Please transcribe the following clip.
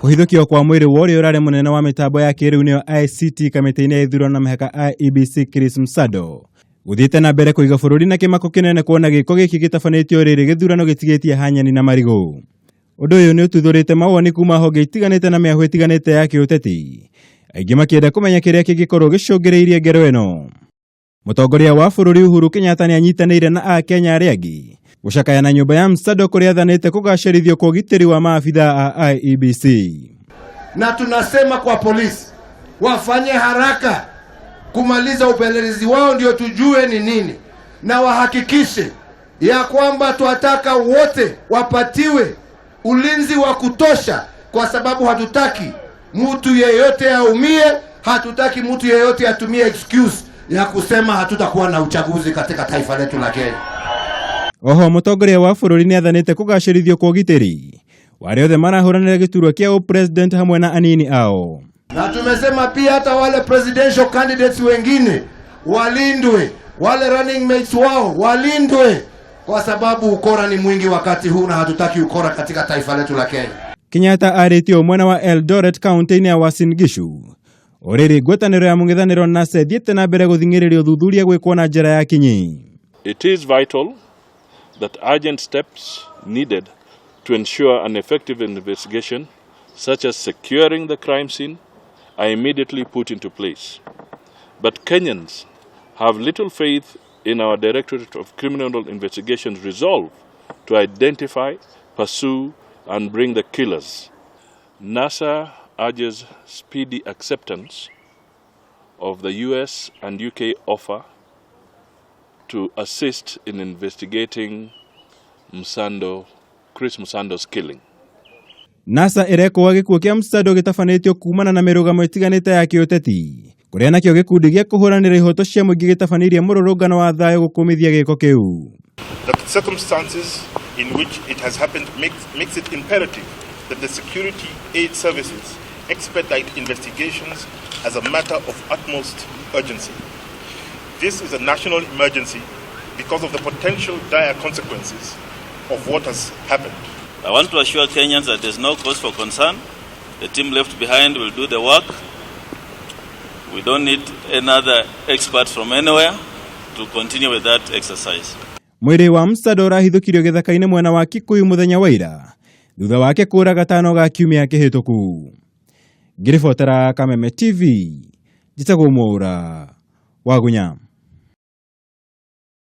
Kũhithũkio kwa mwĩrĩ wa ũrĩa ũrarĩ mũnene wa mĩtambo ya kĩrĩu nĩyo ICT kamĩtĩ-inĩ ya ithurano na mĩhaka IEBC Chris Msando gũthiĩte na mbere kũiga bũrũri na kĩmako kĩnene kuona gĩko gĩkĩ gĩtabanĩtio rĩrĩ gĩthurano gĩtigĩtie hanyani na marigũ. Ũndũ ũyũ nĩ ũtuthũrĩte mawoni kuma honge itiganĩte na mĩahũ ĩtiganĩte ya kĩũteti, aingĩ makĩenda kũmenya kĩrĩa kĩngĩkorwo gĩcũngĩrĩirie ngero ĩno. Mũtongoria wa bũrũri Uhuru Kenyatta nĩ anyitanĩire na Akenya arĩa angĩ gũcakaya na nyũmba ya Msando kũrĩa athanĩte kũgacĩrithio kwa ũgitĩri wa maabitha a IEBC. Na tunasema kwa polisi wafanye haraka kumaliza upelelezi wao, ndio tujue ni nini, na wahakikishe ya kwamba twataka wote wapatiwe ulinzi wa kutosha, kwa sababu hatutaki mtu yeyote aumie, hatutaki mtu yeyote atumie excuse ya kusema hatutakuwa na uchaguzi katika taifa letu la Kenya. Oho mũtongoria wa bũrũri nĩ athanĩte kũgacĩrithio kwa ũgitĩri wa arĩa othe marahũranĩra gĩturwa kĩa ũpresident hamwe na anini ao. Na tumesema pia hata wale presidential candidates wengine walindwe, wale running mates wao walindwe, kwa sababu ukora ni mwingi wakati huu na hatutaki ukora katika taifa letu la Kenya. Kenyatta arĩtie o mwena wa Eldoret kaunti-inĩ ya Uasin Gishu. O rĩrĩ ngwatanĩro ya mũng'ethanĩro NASA ĩthiĩte na mbere gũthing'ĩrĩria ũthuthuria gwĩkwo na njĩra ya kinyi. It is vital that urgent steps needed to ensure an effective investigation, such as securing the crime scene, are immediately put into place. But Kenyans have little faith in our Directorate of Criminal Investigations' resolve to identify, pursue, and bring the killers. NASA urges speedy acceptance of the US and UK offer to assist in investigating Msando, Chris Msando's killing. NASA ĩrekũa gĩkuũ kĩa Msando gĩtabanĩtio kumana na mĩrũgamo ĩtiganĩte ya kĩũteti kũrĩa nakĩo gĩkundi gĩa kũhũranĩra ihoto cia mũingĩ gĩtabanĩirie mũrũrũngano wa thayũ gũkũmithia gĩko kĩu. The circumstances in which it has happened makes it imperative that the security aid services expedite investigations as a matter of utmost urgency. This is a national emergency because of the potential dire consequences of what has happened. I want to assure Kenyans that there's no cause for concern. The team left behind will do the work. We don't need another expert from anywhere to continue with that exercise. Mwĩrĩ wa Msando ũrahithũkirio gĩthaka-inĩ mwena wa Kikuyu mũthenya wa ira thutha wake kũra gatano ga kiumia kĩhĩtũku. Ngĩribotera Kameme TV, njĩtagwo Mwaũra Wagunya.